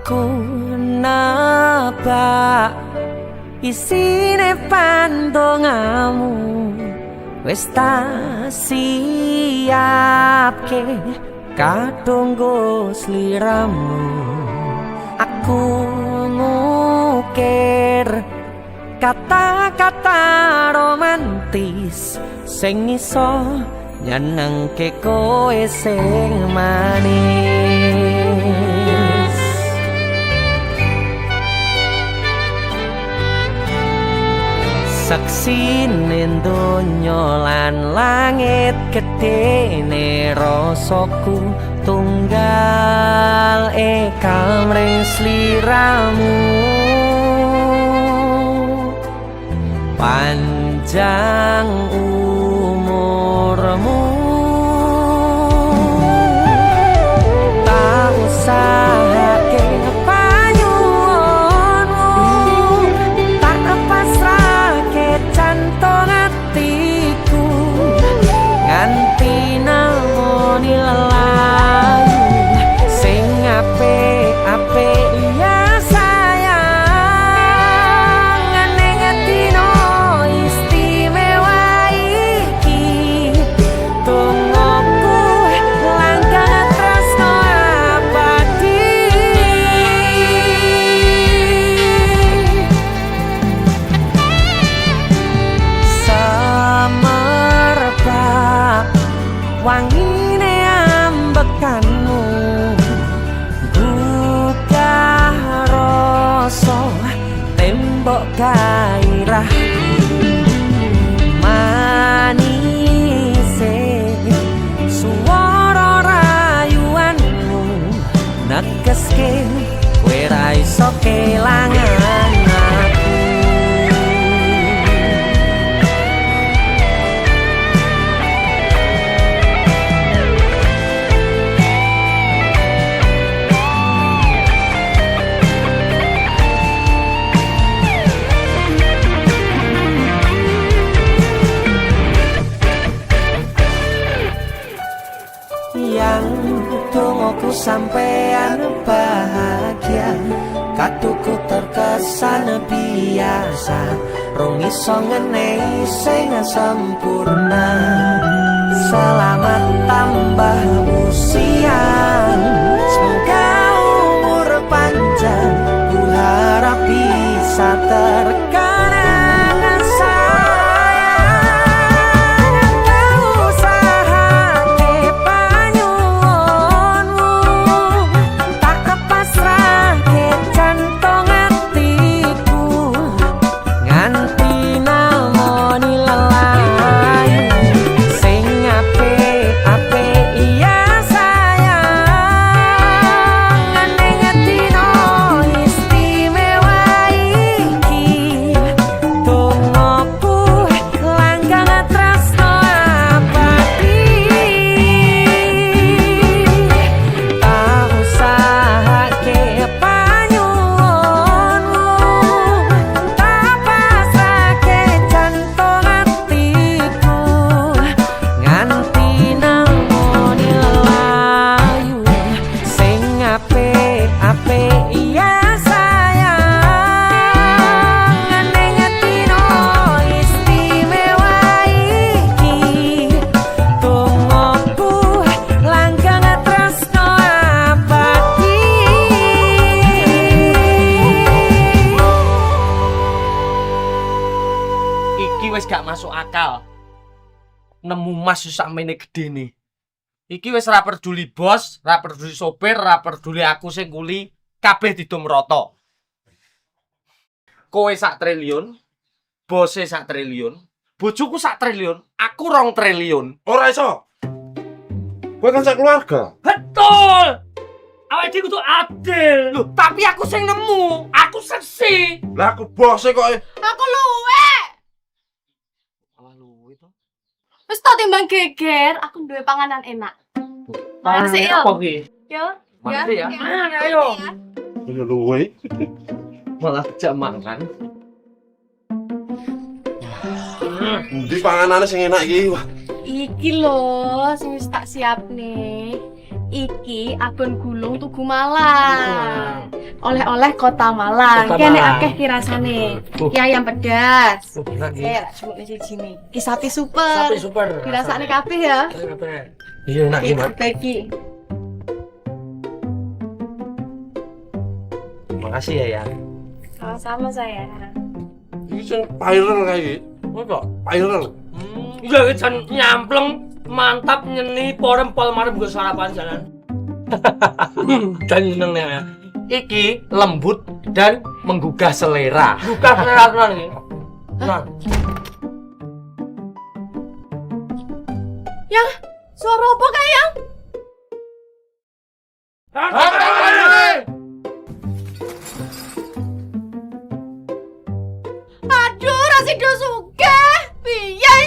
Aku nebak isine pandongamu, wis tak siapke kadunggo sliramu. Aku ngukir kata-kata romantis sing iso nyenengke kowe sing manis. Seksine donya lan langit, gedene rasaku tunggal ekamring sliramu. Panjang umurmu, tak usahake panyuwunmu, tak pasrahke jantung atiku nganti namoni lelayu sing apik-apik ya sayang. Ning dina istimewa iki dongaku langgeng tresno abadi. Semerbak wangine ambekanmu, gugah rasa tembok gairah manise suara rayuanmu negeske kowe ra iso kelangan aku. Yang dongoku sampean bahagia, katuku terkesan biasa, rong iso ngenehi sing sempurna. Selamat tambah usia, semoga umur panjang, ku harap bisa terkenang sayang. Tak usahake panyuwunmu, tak pasrahke jantung atiku nganti namoni lelayu sing apik-apik ya sayang. Ning dina istimewa iki dongaku langgeng tresno abadi. Tak usahake panyuwunmu, tak pasrahke jantung atiku nganti namoni lelayu sing apik-apik ya sayang. Ning dina istimewa iki dongaku langgeng tresno abadi. Iki wis gak masuk akal. Nemu mas sakmene gedene. Iki wis ra peduli bos, ra peduli sopir, ra peduli aku sing kuli, kabeh didum rata. Kowe sak triliun, bose sak triliun, bojoku sak triliun, aku 2 triliun. Ora iso. Kowe kan sak keluarga. Betul. Awake dhewe kudu adil. Loh, tapi aku sing nemu, aku seksi. Lah aku bose kok. Aku luwe. Alah, luwe to. Wis to, timbang geger, aku duwe panganan enak. Mangan sik, yo. Apa ki? Yo. Mangan sik ya. Ya. Mangan ayo. Ini luwe. Malah kejak mangan. Endi panganane sing enak iki? Wah, Iki lho, sing wis tak siapne. Iki abon gulung Tugu Malang. Oleh-oleh Kota Malang. Kota Kene Malang. akeh ki rasane. Ki ayam pedas. Enak iki. Eh, cuma siji nih. Ki sapi super. Sapi super. Dirasakne kabeh ya. Iya enak iki, Mak. Bagi. Makasih ya, ya. Sama-sama saya. Iki sing viral kae iki. Apa? Viral. Iya, iki jan nyampleng, mantap nyeni porem pol marem nggo sarapan jalan. Dan seneng ya. Iki lembut dan menggugah selera. Gugah selera tenan iki. Nah, Yang suara apa kae yang? Aduh, ra sido sugih. Piye